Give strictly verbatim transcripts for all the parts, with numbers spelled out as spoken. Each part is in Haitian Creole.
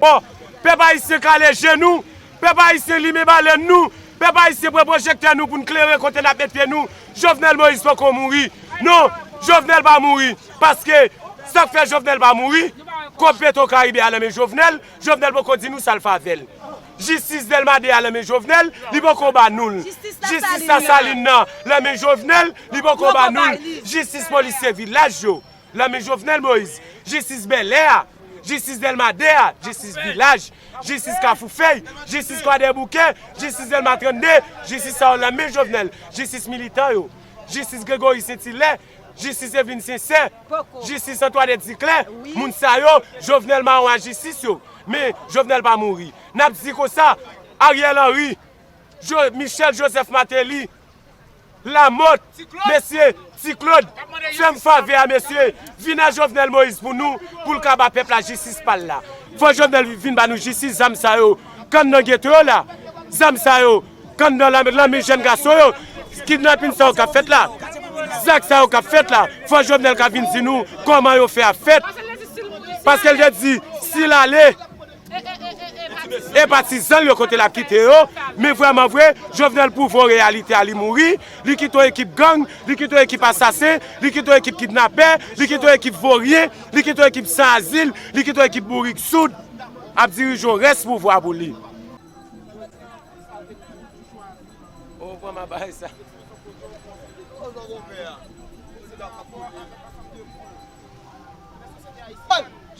Bon, pèp ayisyen kale je nou, pèp ayisyen limen balèn nou, pèp ayisyen pran pwojektè nou pou n klere kote n ap met pye nou. Jovenel Moïse poko mouri. Non, Jovenel pa mouri. Paske sa k fè Jovenel pa mouri, kòb Petro Caribe a nan men Jovenel, Jovenel poko di nou sa l fè avè l. Jistis Dèlma de a nan men Jovenel, li poko ba nou l. Jistis Lasalin nan nan men Jovenel, li poko ba nou l. Jistis polisye vilaj yo nan men Jovenel Moïse. Jistis Bèlè a, jistis Dèlma de a, jistis vilaj, jistis Kafou Fèy, jistis Kwadèboukè, jistis Dèlma trannde, jistis sa yo nan men Jovenel. Jistis militan yo, jistis Gregory Saint Hilaire, jistis Evelyne Sincère, jistis Antoinette Ziclin, moun sa yo, Jovenel mawon a jistis yo. Men Jovenel pa mouri. N ap di konsa, Ariel Henry, Jo- Michel Joseph Martelly, Lamothe, mesye, Ti Claude, fè m favè a, mesye, vin a Jovenel Moïse pou nou, pou l ka ba pèp la jistis pa l la. Fò Jovenel vin ba nou jistis, zam sa yo k anndan geto yo la, zam sa yo k anndan lanmen, lanmen jèn gason yo, kidnapin sa yo k ap fèt la, zak sa yo k ap fèt la, fò Jovenel ka vin di nou kòman yo fè ap fèt. Paske l te di, si l ale, e patizan l yo kote l ap kite yo. Men vrèman vre, Jovenel pwouve w reyalite a, li mouri, li kite w ekip gang, li kite w ekip asasen, li kite w ekip kidnapè, li kite w ekip voryen, li kite w ekip san azil, li kite w ekip bourik soud. Ap dirije w rès pouvwa pou li. Ou pran m a bay sa.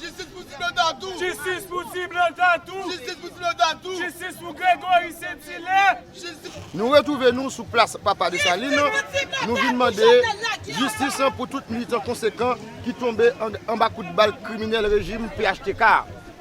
Jistis pou Ti Blan Tatou! Jistis pou Ti Blan Tatou! Jistis pou Ti Blan Tatou! Jistis pou Gregory Saint Hilaire! Jistis Nou retwouve nou sou plas Papa Desalin. Nou vin mande jistis pou tout militan konsekan ki tonbe an- anba kout bal kriminèl rejim P H T K.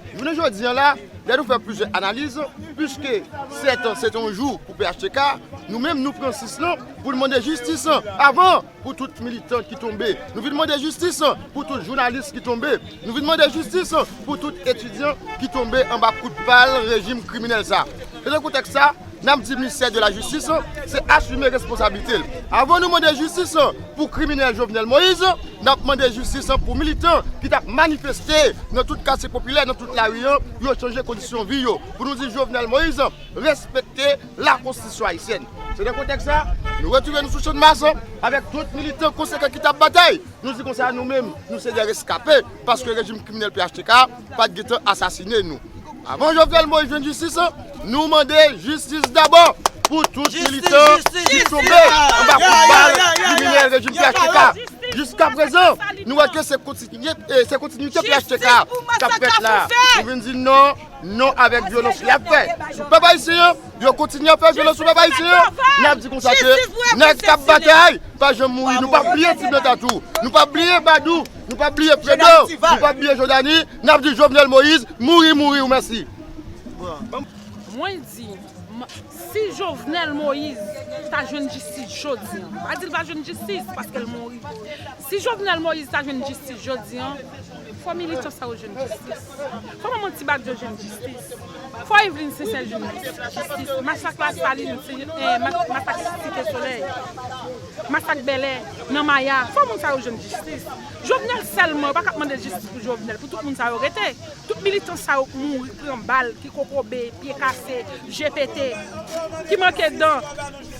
Jounen jodi an la, lè nou fè plizyè analiz, piske sèt an se te yon jou pou P H T K, nou menm nou pran sis lan pou n mande jistis avan pou tout militan ki tonbe. Nou vin mande jistis pou tout jounalis ki tonbe. Nou vin mande jistis pou tout etidyan ki tonbe anba kout bal rejim kriminèl sa. Se nan kontèks sa, n ap di ministè de la jistis se asime responsablite l. Avan nou mande jistis pou kriminèl Jovenel Moïse, n ap mande jistis pou militan ki t ap manifeste nan tout katye popilè, nan tout lari an, yo chanje kondisyon vi yo. Pou nou di Jovenel Moïse, respekte lakonstitisyon ayisyèn. Se nan kontèks sa, nou retwouve nou sou Channmas avèk tout militan konsekan ki t ap batay. Nou di konsa, nou menm, nou se de reskape, paske rejim kriminèl P H T K pa t gentan asasinen nou. Avan Jovenel Moïse jwenn jistis, nou mande jistis dabò pou tout militan ki tonbe anba kout bal kriminèl rejim P H T K. Jiskaprezan, nou wè ke se kontinye, eh, se kontinite P H T K k ap fèt la. Nou vin di non, non avèk vyolans y ap fè sou pèp ayisyen an. Yo kontinye ap fè vyolans sou pèp ayisyen an. N ap di konsa ke nèg k ap batay pa janm mouri. Nou p ap bliye Ti Blan Tatou. Nou p ap bliye Badou. Nou p ap bliye Fredo. Nou p ap bliye Jodani. N ap di Jovenel Moïse, mouri, mouri ou mèsi. Mwen di, m- si Jovenel Moïse ta jwenn jistis jodi an, m pa di l pa jwenn jistis paske l mouri. Si Jovenel Moïse ta jwenn jistis jodi an, fò militan sa yo jwenn jistis. Fò manman Ti Badjo jwenn jistis. Fò Evelyne Sincère jwenn jistis. Masak Lasalin, eh, ma- masak Site Solèy, masak Bèlè, nan Maya, fò moun sa yo jwenn jistis. Jovenel sèlman, yo pa ka ap mande jistis pou Jovenel, pou tout moun sa yo rete. Tout militan sa yo k mouri, pran bal, ki kokobe, pye kase, je pete, ki manke dan,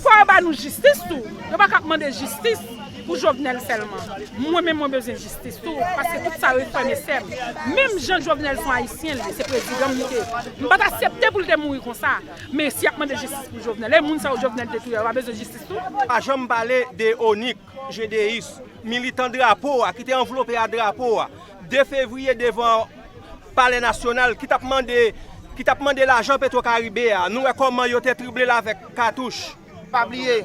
fò yo ba nou jistis tou. Yo pa ka ap mande jistis pou Jovenel sèlman. Mwen menm mwen bezwen jistis tou, paske tout sa yo e frè m e sè m. Menm jan Jovenel se yon ayisyen, li se prezidan m li te. M pa t aksepte pou l te mouri konsa. Men si y ap mande jistis pou Jovenel, e moun sa yo Jovenel te touye, yo pa bezwen jistis tou? Pa janm pale de Onik, G D I S, militan drapo a, ki te anvlope a drapo a, de fevriye devan Palè Nasyonal, ki t ap mande, ki t ap mande lajan Petro Caribe a. Nou wè kòman yo te trible l avèk katouch. Pa bliye,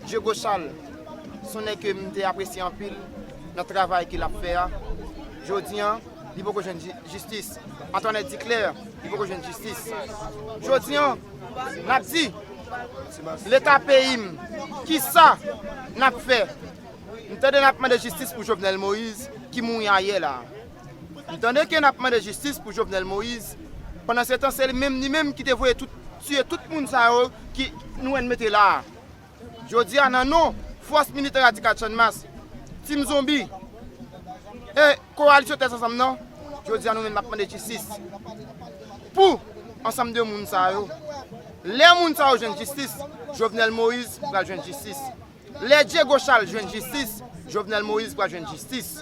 Diego Charles, se yon nèg ke m te apresye anpil nan travay ke l ap fè a. Jodi an, li poko jwenn ji- jistis. Antoinette Duclair, li poko jwenn jistis. Jodi an, n ap di, Leta peyi m, kisa n ap fè? M tande n ap mande jistis pou Jovenel Moïse ki mouri ayè la. M tande ke n ap mande jistis pou Jovenel Moïse, pandan se tan se li menm, li menm ki te voye tout, tiye tout moun sa yo ki nou wè n mete la a. Jodi a, nan non fòs militan radikal Channmas, Team Zonbi, e Kowalisyon Tèt Ansanm nan, Jodi a nou menm n ap mande jistis pou ansanm de moun sa yo. Lè moun sa yo jwenn jistis, Jovenel Moïse pral jwenn jistis. Lè Diego Charles jwenn jistis, Jovenel Moïse pral jwenn jistis.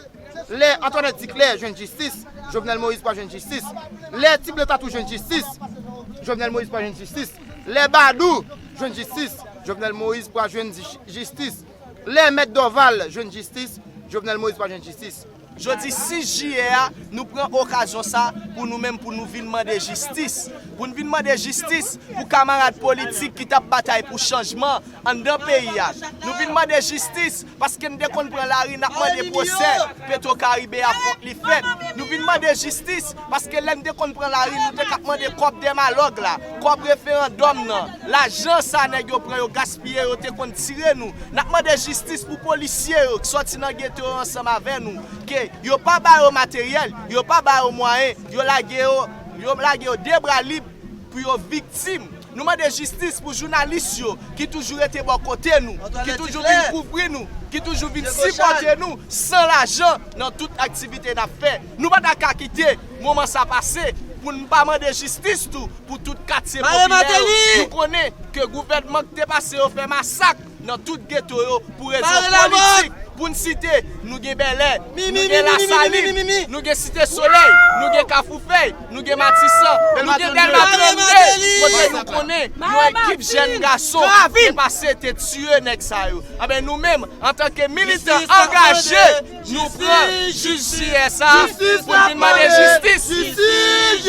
Lè Antoinette Duclair jwenn jistis, Jovenel Moïse pral jwenn jistis. Lè Ti Blan Tatou jwenn jistis, Jovenel Moïse pral jwenn jistis. Lè Badou jwenn jistis, Jovenel Moïse pral jwenn jistis. Lè Mèt Dorval jwenn jistis, Jovenel Moïse pral jwenn jistis. Jodi sis jiyè a, nou pran okazyon sa pou nou menm, pou nou vin mande jistis. Pou n vin mande jistis pou kamarad politik ki t ap batay pou chanjman anndan peyi a. Nou vin mande jistis paske n te konn pran lari, n ap mande pwosè Petro Caribe a fòk li fèt. Nou vin mande jistis paske lè n te konn pran lari, nou te k ap mande kòb dèmalòg la, kòb referandòm nan, lajan sa nèg yo pran, yo gaspiye, yo te konn tire nou. N ap mande jistis pou polisye yo k sòti nan geto yo ansanm avè nou, ke yo pa ba yo materyèl, yo pa ba yo mwayen, yo lage yo, yo lage yo de bra lib pou yo viktim. Nou mande jistis pou jounalis yo ki toujou rete bò kote nou, ki toujou vin kouvri nou, ki toujou vin sipòte nou san lajan nan tout aktivite n ap fè. Nou pa ta ka kite moman sa pase pou n pa mande jistis tou pou tout katye popilè yo. Nou konnen ke gouvènman ki te pase yo fè masak nan tout geto yo pou rezon politik. Pou n site, nou gen Bèlè, nou gen Lasalin, nou gen Site Solèy, nou gen Kafou Fèy, nou gen Matisan, nou gen Dèlma trannde, kote nou konnen yon ekip jèn gason te pase te tiye nèg sa yo. Anben nou menm, antanke militan angaje, nou pran jis jiyè sa pou n vin mande jistis.